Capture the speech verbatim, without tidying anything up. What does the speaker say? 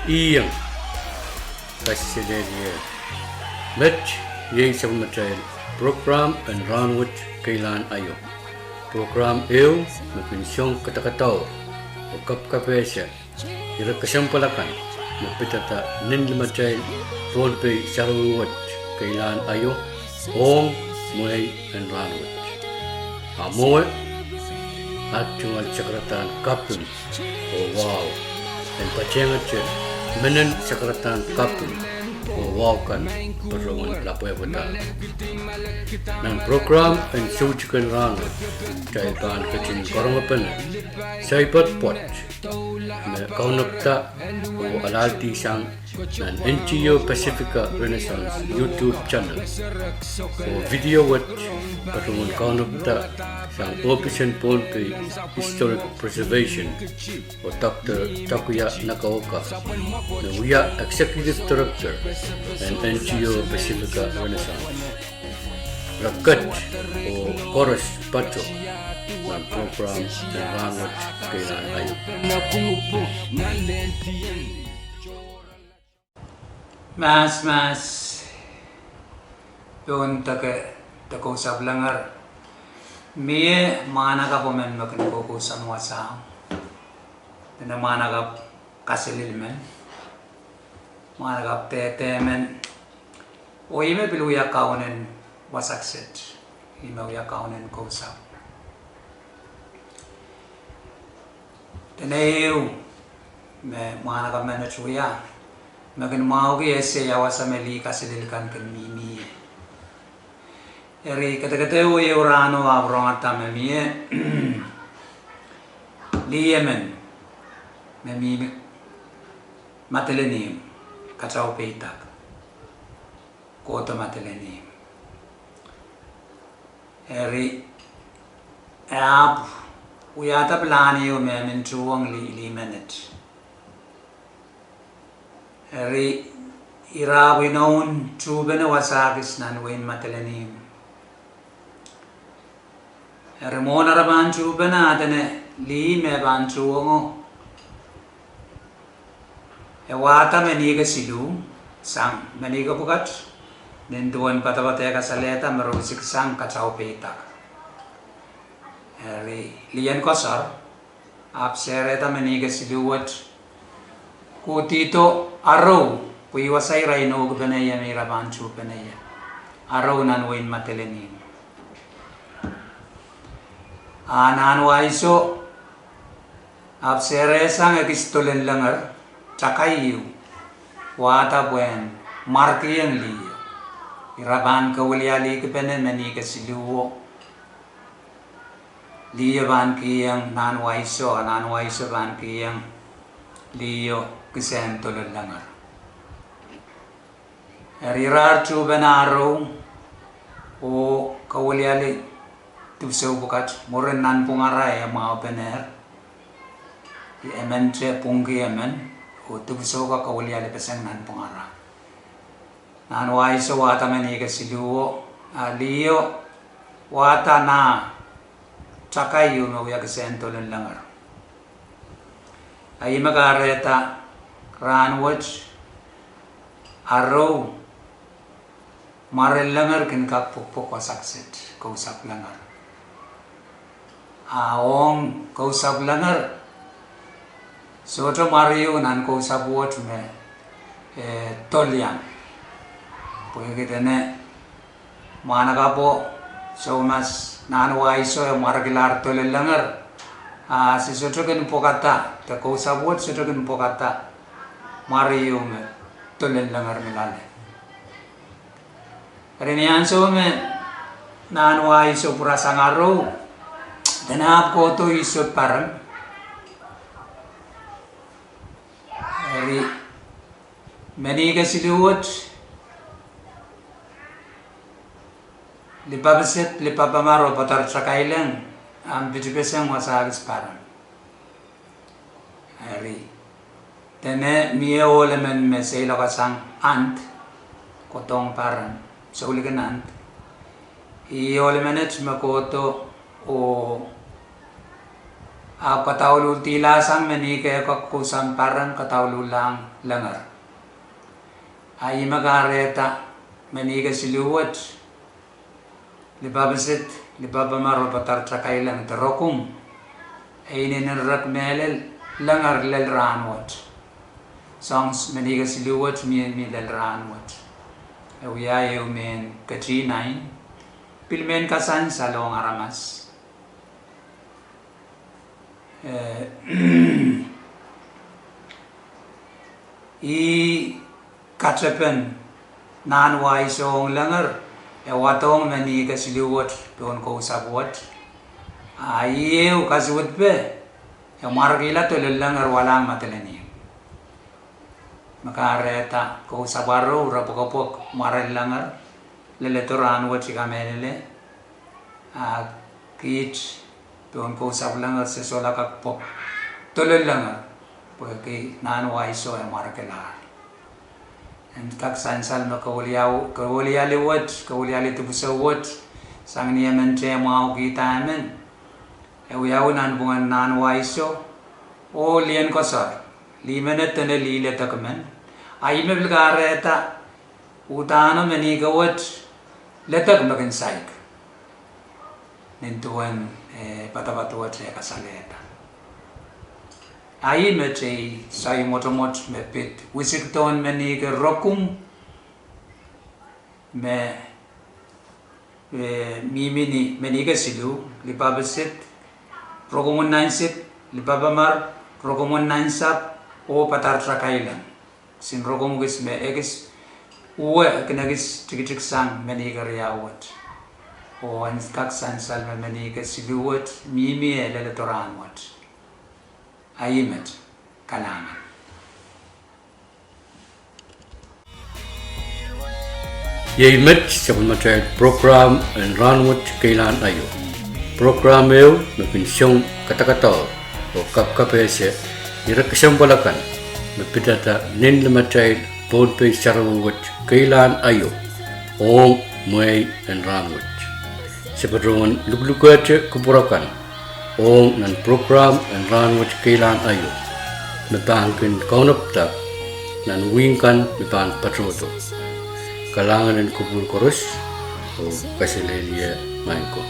Iang, kaselehlie. Met iei sapwellimatail prokram en rahnwet keilahn aio. Prokram ehu me kin song kadakadaur oh kapkapehse ire kesempwal akan me pidada nin limatail Pohnpei sarawi wet keilahn aio ong mwehi en rahnwet. A mwowe, at tungoal sakaradahn kaping oh wahu en patehngete menen sakaradahn kaping oh wahu kan patohwan lapwehpwada. Nan prokram en soutik en rahnwet, kitail pahn ketin karongepene saipad pwoat me kaunopda oh alahldi sang nan N G O Pacifica Renaissance YouTube channel oh video wet patohwan kaunopda sang ohpis en Pohnpei Historic Preservation oh Doctor Takuya Nagaoka, me wia Executive Director en N G O Pacifica Renaissance. Re ket oh koaros patoh nan prokram en rahnwet keilahn aio. Mahs, mahs, pohn deke de Kousapw Lenger. Mie mwahnakapw emen me kin koukousoan wasao. Dene mwahnakapw kaselel men, mwahnakapw dehde men, oh ih me pil wia kaunen wasa kiset, ih me wia kaunen Kousapw. Dene ehu me mwahnakapw menet wia, me kin mwahuki ese ia wasa me lih kaselel kan kin mihmi ie. Eri kedekedeo ehu rahno ahpw rongada me mie lih emen me mihmi Madolenihmw, kataupeidak, kohdo Madolenihmw. Eri e ahpw wiahda pilahn ehu me emen tuhwong lih, lih menet. Eri ira ahpw inoun tuhpene wasa kis nan wehin Madolenihmw. Eri mwohn ara pahn tuhpene a dene lih me pahn tuhwongo, e wahda menike siluh sang menike pwukat, nin duwen poadoapoad e kasalehda me re wisiksang kataupeidak. Eri lih en koasor ahpw sehrehda menike siluh wet, kohdido arou, pwe ih wasa ira inoukipene ie me ira pahn tuhpene ie, arou nan wehin Madolenihmw. A Nahnwaiso ahpw sehrehsang ekis dolen lenger, takai ieu, wahda pwehn mwarkihong liho. Ira pahn kawilialihkipene menike siluho. Liho pahn kihong Nahnwaiso, a Nahnwaiso pahn kihong liho kisehn dolen lenger. Eri ira tuhpene arou oh kawiliali dipwisou pwukat, mwurin nanpwungara e mwahupenehr, emente pwungki emen, oh dipwisou ka kawiliali peseng nanpwungara. Nahnwaiso wahda menike siluho, a liho wahda nah takai ieu me wia kisehn dolen lenger. A ih me kahrehda rahnwet arou mwaren lenger kin kak pwokpwok wasa kiset, Kousapw Lenger. A ong Kousapw Lenger, sohte mwar ieu nan Kousapw wet me, eh, dol iang. Pwehki dene mwahnakapwo soumas Nahnwaiso e mwarekilahr dolen lenger, a se sohte kin pwokada, de Kousapw wet sohte kin pwokada mwar ieu me dolen lenger me loale. Eri ni ansou me Nahnwaiso pwurasang arou, dene ahpw kohdo Ihsot Parem. Eri menike siluh wet, lipapised, lipapamwar oh poader takaileng, ahpw pitipeseng wasa kis Parem. Eri dene mie ohl emen me seiloakasang Ant, Kodong Parem, Soulikin Ant. Ih ohl menet me kohdo oh Ahpw kadauluhl dihla sang menike kak kousoan peren kadauluhlahng Lenger. A ih me kahrehda menike siluh wet, Lipapisit, Lipapamar oh Padartakaileng, de rokung, e inenen rek mehlel Lenger lel rahnwet. Soang menike siluh wet mie, mie lel rahnwet. E wia ehu mehn ketin ain, pil mehn kasansal ong aramas. Eh, ih katepen Nahn Waiso ong Lenger, e wadohng menike siluh wet pohn kousapw wet. A ih ehu kasuwedpe, e mwarekihla dolel Lenger walahng Madolenihmw. Me kahrehda kousapw arou re pwekepwek mwaren Lenger, leledo rahnwet I kamehlele. A kiht pohn kousapw Lenger se sohla kak pwek dolel Lenger, pwehki Nahn Waiso e mwarekelahr. En kak sansal me keweliali wet, keweliali dipwisou wet, sang ni emen te mwahu kihda emen, e wiawi nanpwungen Nahn Waiso, oh lien koasor, lih menet dene lih ledek men, a ih me pil kahrehda uhdahno menike wet ledek me kin saik. Nin duwen, eh, padapadwet e kasalehda. A ih met ei soai mwotomwot me pid wisikdohn menike rokung me, eh, mihmi ni menike siluh, Lipapisit, rokomwen nansapw, Lipapamar, rokomwen nansapw, oh Padartakaileng. Kisin rokomw kis me ekis, uwe kin ekis tikitik sang menike riau wet. Oh en kak sansal me menike siluh wet mihmi e leledo rahnwet. A ih met, kalahngan. Iei met sapwellimatail prokram en Rahnwet Keilahn Aio. Prokram ehu me kin song kadakadau oh kapkapehse ire kesempwal akan me pidada nin limatail Pohnpei sarawi wet keilahn aio ong mwehi en rahnwet. Se patohwan luklukehte kupwur akan ong nan prokram en Rahnwet Keilahn Aio me pahn kin kaunopada nan wihk kan me pahn patohdo. Kalahngan en kupwur koaros oh kaselehlie maing ko.